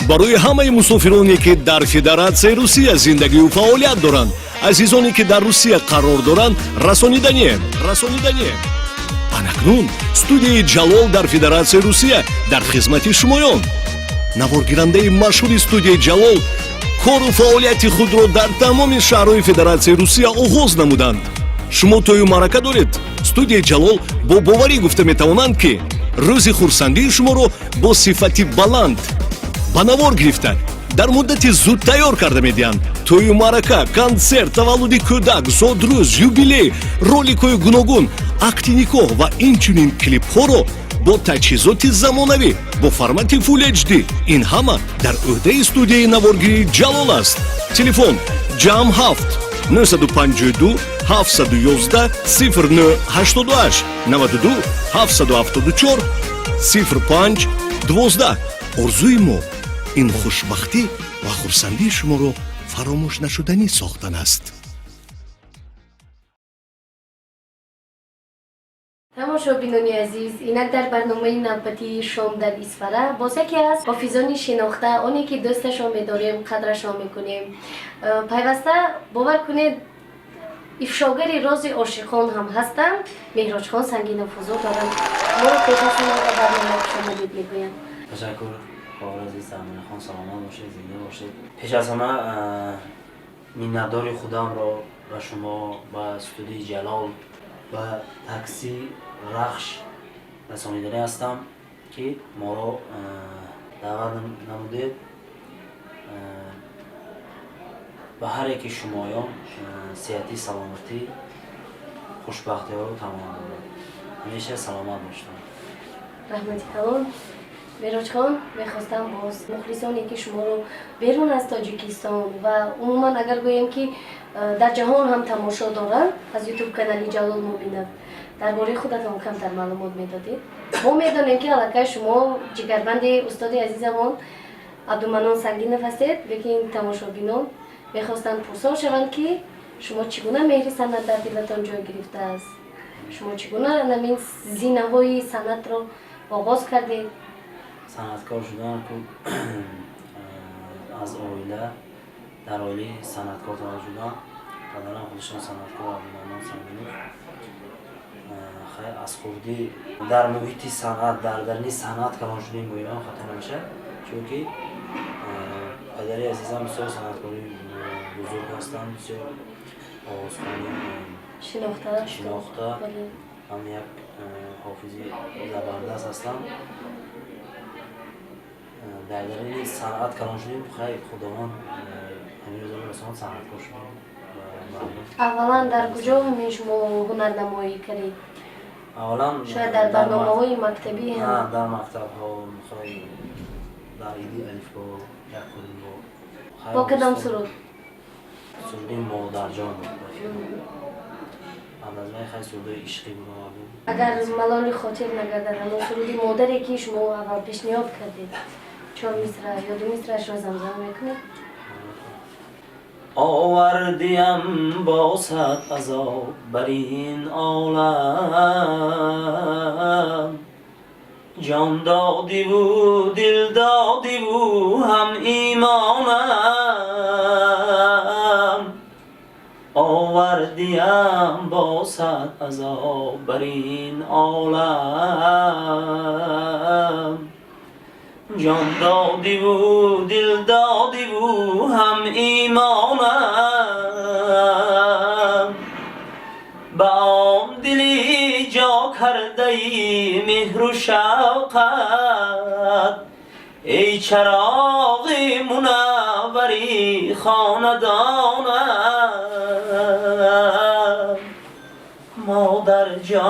Барои ҳамаи мусофироне, ки дар Федератсияи Русия зиндагию фаъолият доранд, азизоне, ки дар Русия қарор доранд, расониданием, расониданием: анакнун студияи «Ҷалол» дар Федератсияи Русия дар хизмати шумоён. Наворгирандаи машҳури студияи «Ҷалол» кору фаъолияти худро дар тамоми шаҳрҳои Федератсияи Русия оғоз намуданд. Шумо тӯю маърака доред? Студияи «Ҷалол» бо боварӣ гуфта метавонанд, ки рӯзи хурсандии шуморо бо сифати баланд ба навор гирифта, дар муддати зуд тайёр карда медиҳанд. Тӯю маърака, консерт, таваллуди кӯдак, зодрӯз, юбилей, роликҳои гуногун, акди никоҳ ва инчунин клипҳоро бо таҷҳизоти замонавӣ, бо формати Full HD, ин ҳама дар ӯҳдаи студияи наворгирии «Ҷалол» аст. Телефон: ҷамъ 7 952 711 09 88, 92 774 05 12. Орзуи мо ин хушбахтӣ ва хурсандии шуморо фаромӯшнашуданӣ сохтан аст. Тамошобинони азиз, инак дар барномаи навбатии «Шом дар Исфара» боз яке аз ҳофизони шинохта, оне ки дӯсташон медорем, қадрашон мекунем, пайваста, бовар кунед, ифшогари рози ошиқон ҳам ҳастанд, Меҳроҷхон Сангинов ҳузур доранд. Моро пеш аз ҳама ба барнома хушомадид мегӯям. Ташаккур, хоҳар азиз Заминахон, саломат бошед, зинда бошед. Пеш аз ҳама миннатдори худамро ба шумо, ба студияи «Ҷалол», ба такси «Рахш» расониданӣ ҳастам, ки моро даъват намудед. Ба ҳар яки шумоён сеҳатӣ, саломатӣ, хушбахтиҳоро таманно дорам. Ҳамеша саломат бошед. Раҳмати калон, Мероҷхон. Мехостам боз мухлисоне, ки шуморо берун аз Тоҷикистон ва умуман, агар гӯем, ки дар ҷаҳон ҳам тамошо доранд, аз ютуб канали «Ҷалол» мебинанд, дар бораи худатон камтар маълумот медодед. Мо медонем, ки аллакай шумо ҷигарбанди устоди азизамон Абдуманон Сангинов ҳастед, лекин тамошобинон мехостанд пурсон шаванд, ки шумо чӣ гуна меҳри санъат дар дилатон ҷой гирифтааст, шумо чӣ гуна намин зинаҳои санъатро оғоз кардед? Санъаткор шудан ку аз оила, дар оилаи санъаткор таваллуд шудам. Падарам худашон санъаткор, Абдуманон Сангинов. Хайр, аз хурдӣ дар муҳити санъат, дар дарни санъат калон шудем, гӯям, хато намешавад, чунки падари азизам бисёр санъаткори бузург ҳастанд, бисёр овозхони шинохта. Шинохта, ҳам як ҳофизи забардаст ҳастанд. Дар дарини санъат калон шудем. Хайр, Худованд ҳамин рӯзаро расонд, санъаткор шудем. Аввалан дар куҷо ҳамин шумо ҳунарнамоӣ кардед? Аввалан шояд дар барномаҳои мактабӣ? Дар мактабҳо, дар иди алифбо як худимбо. Бо кадом суруд? Суруди «Модарҷон» буд. Баъд аз вай, хай, сурудои ишқӣ буд. Агар малоли хотир нагардад, ҳамон суруди модаре, ки шумо аввал пешниҳод кардед, чор мисра ё ду мисраашро замзама мекунед? Овардиям бо сад азоб бар ин олам, ҷон додиву дил додиву ҳам имонам. Овардиям бо сад азоб бар ин олам, ҷон додиву дил додиву ҳам имонам. Ба он дили ҷо кардаи меҳру шавқат, эй чароғи мунаввари хонадонам.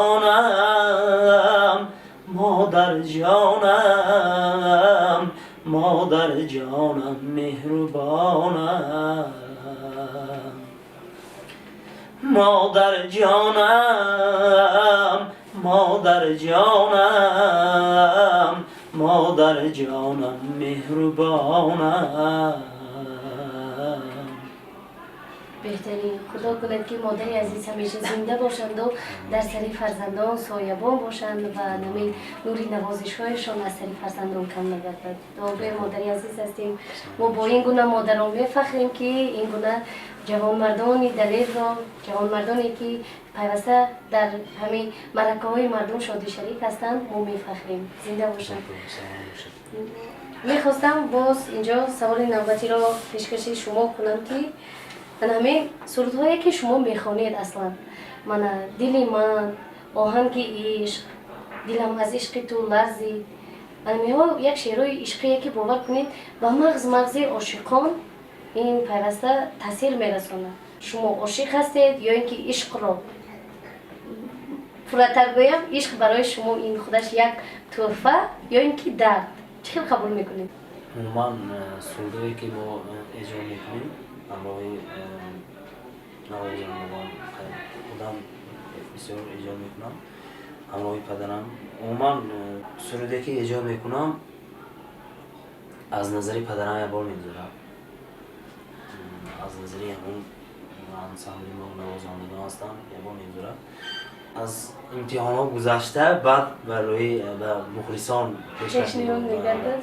Модарҷонам, модарҷонам, модарҷонам меҳрубонам, модарҷонам, модарҷонам, модарҷонам меҳрубонам. Беҳтарин. Худо кунад, ки модари азиз ҳамеша зинда бошанду дар сари фарзандон соябон бошанд ва намин нури навозишҳояшон аз сари фарзандон кам нагардад. Дуогӯи модари азиз ҳастем. Мо бо ин гуна модарон мефахрем, ки ин гуна ҷавонмардони далерро, ҷавонмардоне, ки пайваста дар ҳамин маъракаҳои мардум шодишарик ҳастанд, мо мефахрем. Зинда бошанд. Мехостам боз инҷо саволи навбатиро пешкаши шумо кунам, ки ана ҳамин сурудҳое, ки шумо мехонед, аслан мана «Дили ман», «Оҳанги ишқ», «Дилам аз ишқи ту ларзид», анамиҳо як шеърҳои ишқие, ки бовар кунед, ба мағзи ошиқон ин пайваста таъсир мерасонад. Шумо ошиқ ҳастед ё ин ки ишқро, пурратар гӯям, ишқ барои шумо ин худаш як тӯҳфа ё ин ки дард? Чӣ хел қабул мекунед? Умуман, сурудҳое, ки мо эҷод мекунем ҳамроҳи навозандагон, худам бисёр эҷод мекунам ҳамроҳи падарам, умуман, суруде, ки эҷод мекунам, аз назари падарам як бор мегузарад, аз назари ҳамон ансамбли мо, навозандагон ҳастанд, як бор мегузарад, аз имтиҳонҳо гузашта, баъд барои ба мухлисон пешниҳод мегардад.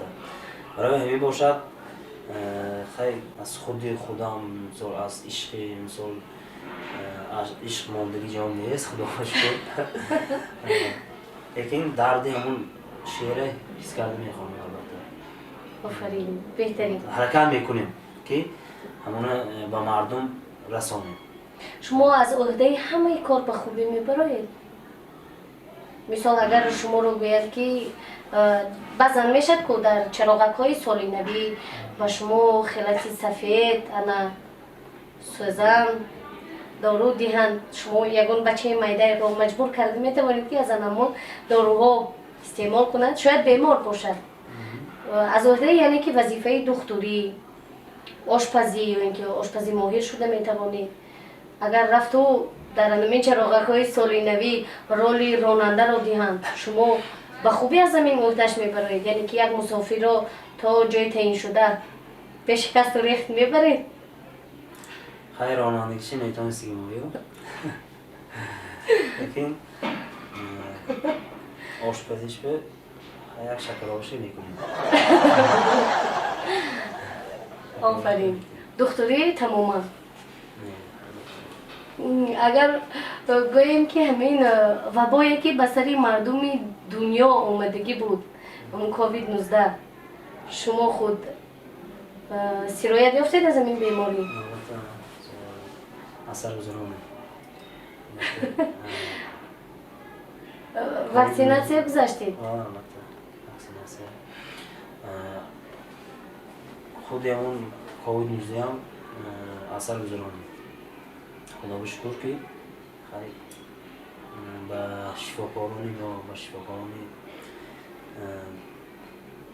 Барои ҳамин бошад, хай, аз худи худам, мисол, аз ишқи, мисол, аз ишқ мондагӣ ҷон нест, худоро шукр, лекин дарди ҳамун шеъре ҳис карда мехонем, албатта. Офарин, беҳтарин. Ҳаракат мекунем, ки ҳамона ба мардум расонем. Шумо аз ӯҳдаи ҳамаи кор ба хубӣ мебароед? Мисол, агар шуморо гӯяд, ки баъзан мешад, ку дар чароғакҳои соли навӣ ба шумо хелати сафед, ана сӯзан, дору диҳанд, шумо ягон бачаи майдаеро маҷбур карда метавонед, ки аз анамон доруҳо истеъмол кунад? Шояд бемор бошад. Аз ӯҳдаи, яъне ки вазифаи духтурӣ, ошпазӣ ё ин ки ошпазӣ моҳир шуда метавонед? Агар рафту дар анамин чароғакҳои соли навӣ роли ронандаро диҳанд, шумо ба хубӣ аз замин ӯҳдаш мебароед? Яъне ки як мусофирро то ҷои таъиншуда бешикасту рехт мебаред? Хай, ронандагичи метавонистагим ё, лекин ошпазиш бе як шакаробоши мекунем. Офарин. Духтурӣ тамоман? Агар гӯем, ки ҳамин вабое, ки ба сари мардуми дунё омадагӣ буд, ҳамун ковид 19, шумо худ сироят ёфтед аз ҳамин беморӣ? Албатта, асар гузаронем. Ваксинатсия гузаштед? Албатта, ваксинатсия. Худи ҳамун ковид 19ам асар гузаронем. Худо шукр, ки хай, ба шифокорони мо, ба шифокорони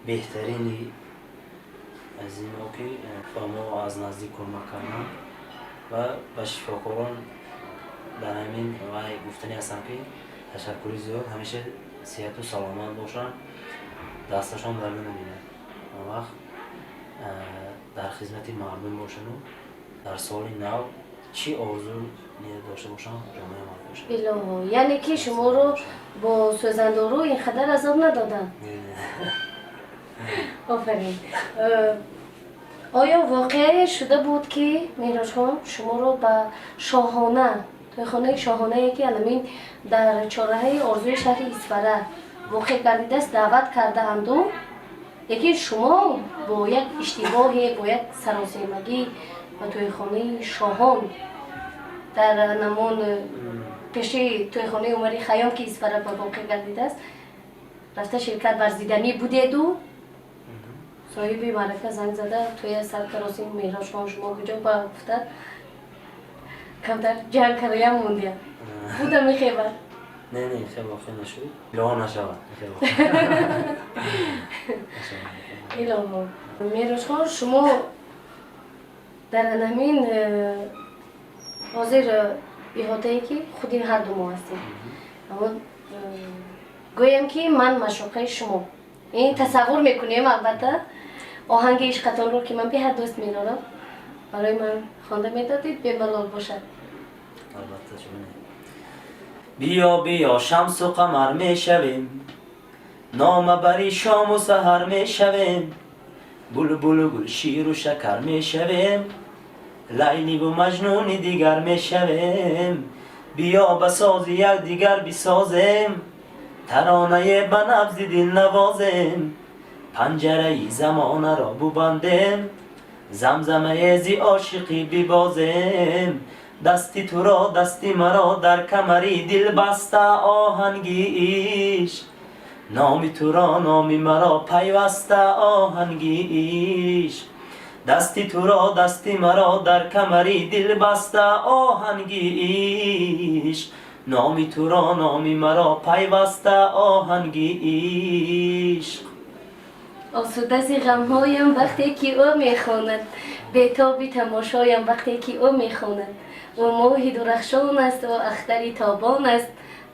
беҳтарини аз ин мо, ки ба мо аз наздик кӯмак карданд, ва ба шифокорон дар ҳамин вай гуфтанӣ ҳастам, ки ташаккури зиёд, ҳамеша сиҳату саломат бошанд, дасташон дарда набинад, он вақт дар хизмати мардум бошану дар соли нав чӣ орзу ният дошта бошам, ҷомаи амал бошад. Илоҳо, яъне ки шуморо бо сӯзандору ин қадар азоб надоданд? Офарин. Оё воқеае шуда буд, ки Меҳроҷхон шуморо ба шоҳона, тӯйхонаи шоҳонае, ки аламин дар чорраҳаи Орзуи шаҳри Исфара воқеъ гардидааст, даъват кардаанду, лекин шумо бо як иштибоҳе, бо як саросемагӣ ба тӯйхонаи шоҳон дар намон пеши тӯйхонаи Умари Хайём, ки Исфара ба воқеъ гардидааст, рафта ширкат варзиданӣ будеду, соҳиби маърака занг зада, тӯя сар каросим, Меҳроҷхон, шумо куҷо, ба гуфта, камтар ҷанг кардаям мондия буда мехебар? Не, хел воқеъ нашуд, илоҳо нашавад. Илоҳо. Меҳроҷхон, шумо дар анамин ҳозир иҳотае, ки худи ҳарду мо ҳастем, аммо гӯям, ки ман маъшуқаи шумо ин тасаввур мекунем, албатта, оҳанги ишқатонро, ки ман беҳад дӯст медорам. Барои ман хонда медодед, бемалол бошад. Албатта, чуне. Биё, биё, шамсу қамар мешавем, номабари шому саҳар мешавем, булбулу гул, ширу шакар мешавем, лайливу маҷнуни дигар мешавем. Биё, ба сози якдигар бисозем, таронае ба набзи дил навозем, панҷараи замонаро бубандем, замзамае зи ошиқӣ бибозем. Дасти туро, дасти маро дар камари дил баста оҳанги ишқ, номи туро, номи маро пайваста оҳанги ишқ. Дасти туро, дасти маро дар камари дил баста оҳанги ишқ, номи туро, номи маро пайваста оҳанги ишқ. Осуда зи ғамҳоям, вақте ки ӯ мехонад, бетоби тамошоям, вақте ки ӯ мехонад. Ӯ моҳи дурахшон аст, ӯ ахтари тобон аст,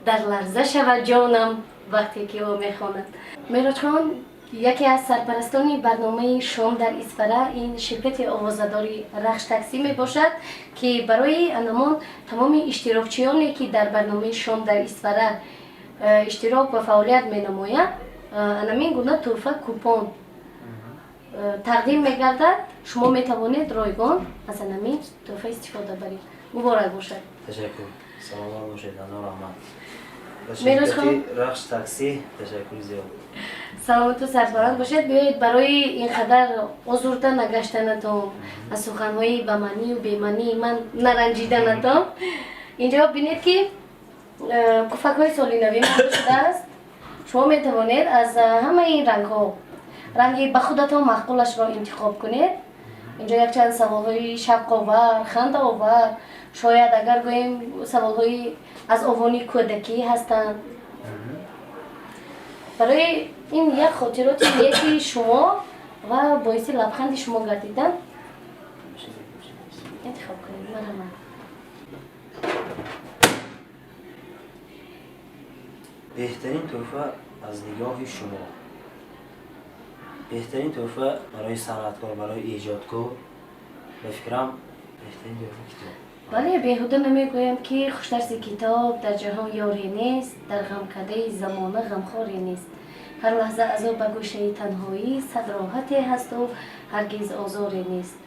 дар ларза шавад ҷонам, вақте ки ӯ мехонад. Мероҷхон, яке аз сарпарастони барномаи «Шом дар Исфара» ин ширкати овозадори «Рахш Таксӣ» мебошад, ки барои анамон тамоми иштирокчиёне, ки дар барномаи «Шом дар Исфара» иштирок ва фаъолият менамояд, анамин гуна тӯҳфа, купон тақдим мегардад. Шумо метавонед ройгон аз анамин тӯҳфа истифода баред. Муборак бошад. Ташаккур, саломат бошед, ҳазор раҳмат. Мероҷхон. Рахш Таксӣ, ташаккури зиёд. Саломату сарбаланд бошед. Биёед, барои ин қадар озурда нагаштанатон, аз суханҳои ба маънию бемаънии ман наранҷиданатон, инҷо бинед, ки пуфакҳои соли навӣ монда шудааст. Шумо метавонед аз ҳамаи ин рангҳо ранги ба худатон маъқулашро интихоб кунед. Инҷо якчанд саволҳои шавқовар, хандаовар, шояд агар гӯем, саволҳои аз овони кӯдакӣ ҳастанд. Барои ин як хотироти неки шумо ва боиси лабханди шумо гардидан интихоб кунед, марҳамат. Беҳтарин тӯҳфа аз нигоҳи шумо. Беҳтарин тӯҳфа барои санъаткор, барои эҷодкор, ба фикрам, беҳтарин тӯҳфа китоб. Бале, беҳуда намегӯям, ки хуштарзи китоб дар ҷаҳон ёре нест, дар ғамкадаи замона ғамхоре нест. Ҳар лаҳза азоб ба гӯшаи танҳоӣ, сад роҳате ҳасту ҳаргиз озоре нест.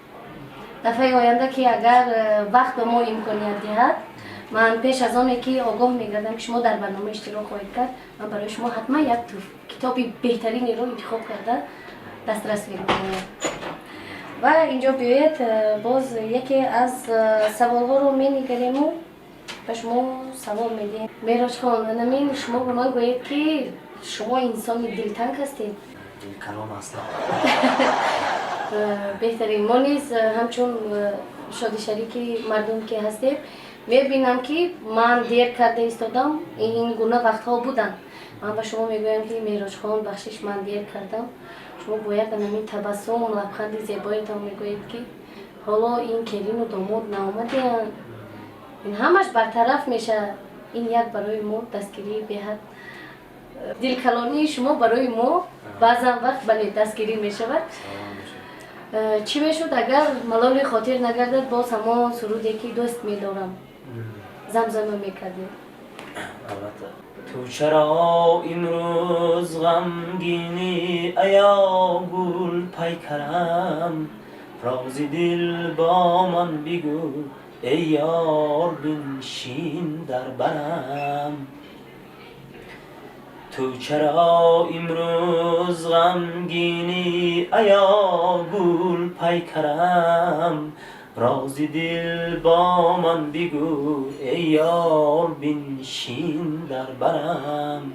Дафъаи оянда, ки агар вақт ба мо имконият диҳад, ман пеш аз оне ки огоҳ мегардам, ки шумо дар барнома иштирок хоҳед кард, ман барои шумо ҳатман як китоби беҳтаринеро интихоб карда дастрас менамоям. Ва инҷо биёед, боз яке аз саволҳоро менигарему ба шумо савол медиҳем. Мероҷхон, анамин шумо ба ман гӯед, ки шумо инсони дилтанг ҳастед? Дилкалон ҳастам. Беҳтарин. Мо низ ҳамчун шодишарики мардум ки ҳастем, мебинам, ки ман дер карда истодам. Ин гуна вақтҳо буданд, ман ба шумо мегӯям, ки Мероҷхон, бахшиш, ман дер кардам. Шумо бо як анамин табассум, лабханди зебоятон мегӯед, ки ҳоло ин келину домод наомадеанд, ин ҳамаш бартараф мешавад. Ин як барои мо дастгирии беҳад, дилкалонии шумо барои мо баъзан вақт, бале, дастгирӣ мешавад. Чӣ мешуд, агар малоли хотир нагардад, боз ҳамон суруде, ки дӯст медорам, замзама мекардем? Албатта. Ту чаро имрӯз ғамгинӣ, аё гул пайкарам? Рози дил бо ман бигӯ, эй ёр, биншин дар барам. Ту чаро имрӯз ғамгинӣ, аё гул пайкарам? Рози дил бо ман бигӯ, эй ёр, биншин дар барам.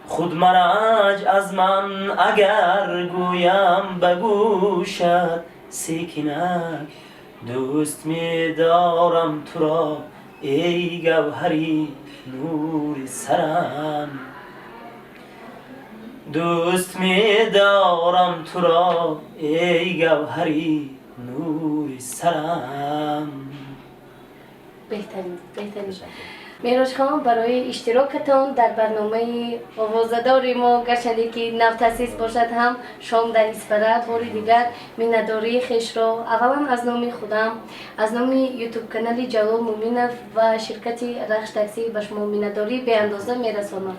Худ маранҷ аз ман, агар гӯям ба гӯшат секинак: дӯст медорам туро, эй гавҳари нури сарам. Дӯст медорам туро, эй гавҳари нури сарам. Беҳтарин, беҳтарин. Меҳроҷхон, барои иштирокатон дар барномаи овозадори мо, гарчанде ки навтаъсис бошад ҳам, шом дар Исфара, бори дигар миннатдории хешро аввалан аз номи худам, аз номи ютуб-канали Ҷалол Муминов ва ширкати Рахш Таксӣ ба шумо миннатдории беандоза мерасонам.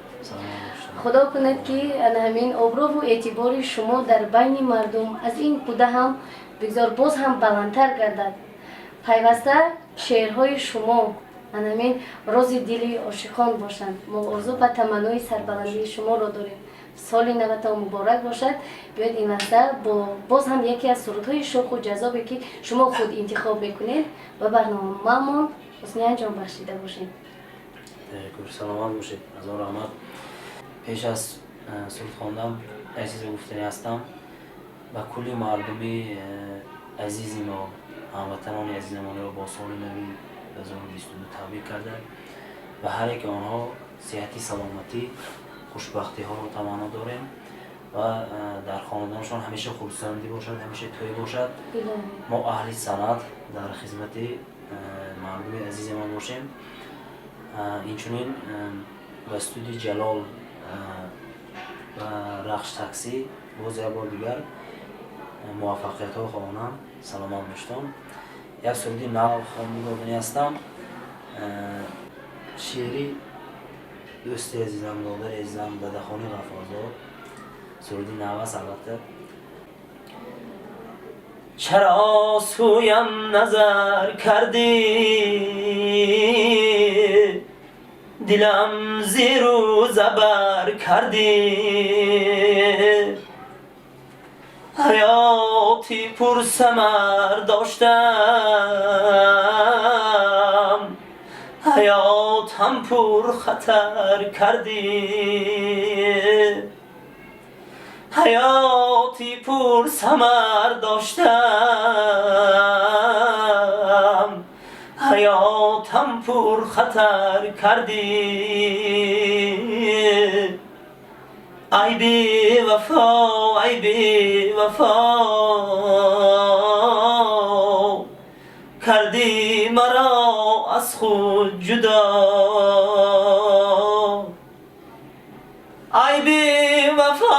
Худо кунад, ки ана ҳамин обрӯву эътибори шумо дар байни мардум аз ин куда ҳам бигзор боз ҳам баландтар гардад. Пайваста шеърҳои шумо анамин рози дили ошиқон бошанд. Мо орзу ва таманнои сарбаландии шуморо дорем. Соли наватон муборак бошад. Биёед, ин лаҳза бо боз ҳам яке аз сурудҳои шӯху ҷаззобе, ки шумо худ интихоб мекунед, ба барномаамон ҳусни анҷом бахшида бошем. Ташаккур, саломат бошед, ҳазор раҳмат. Пеш аз суруд хондам як чизе гуфтанӣ ҳастам ба кулли мардуми азизи мо, ҳамватанони азизамонро бо соли нави 2022 табрик карда, ба ҳар яке онҳо сиҳати, саломатӣ, хушбахтиҳоро таманно дорем ва дар хонадонашон ҳамеша хурсандӣ бошад, ҳамеша тӯй бошад. Мо аҳли санъат дар хизмати мардуми азизамон бошем. Инчунин ба студияи Ҷалол ва Рахш Таксӣ боз як бор дигар муваффақиятҳо хоҳонам. Саломат боштон. Як суруди нав хонда додани ҳастам, шеъри дӯсти азизам, додари азизам Дадахони Ғаффорзод. Суруди нав аст албатта. Чаро сӯям назар кардӣ, дилам зеру забар кардӣ, ҳаёти пурсамар доштам, ҳаётам пурхатар кардӣ, ҳаёти пурсамар доштам, ҳаётам пурхатар кардӣ. Ай бевафо, ай бевафо, кардӣ маро аз худ ҷудо, ай бевафо,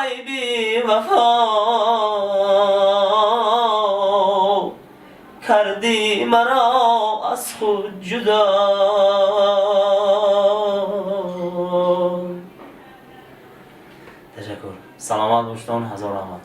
ай бевафо, кардӣ маро аз худ ҷудо. Ташаккур, саломат боштон, ҳазор раҳмат.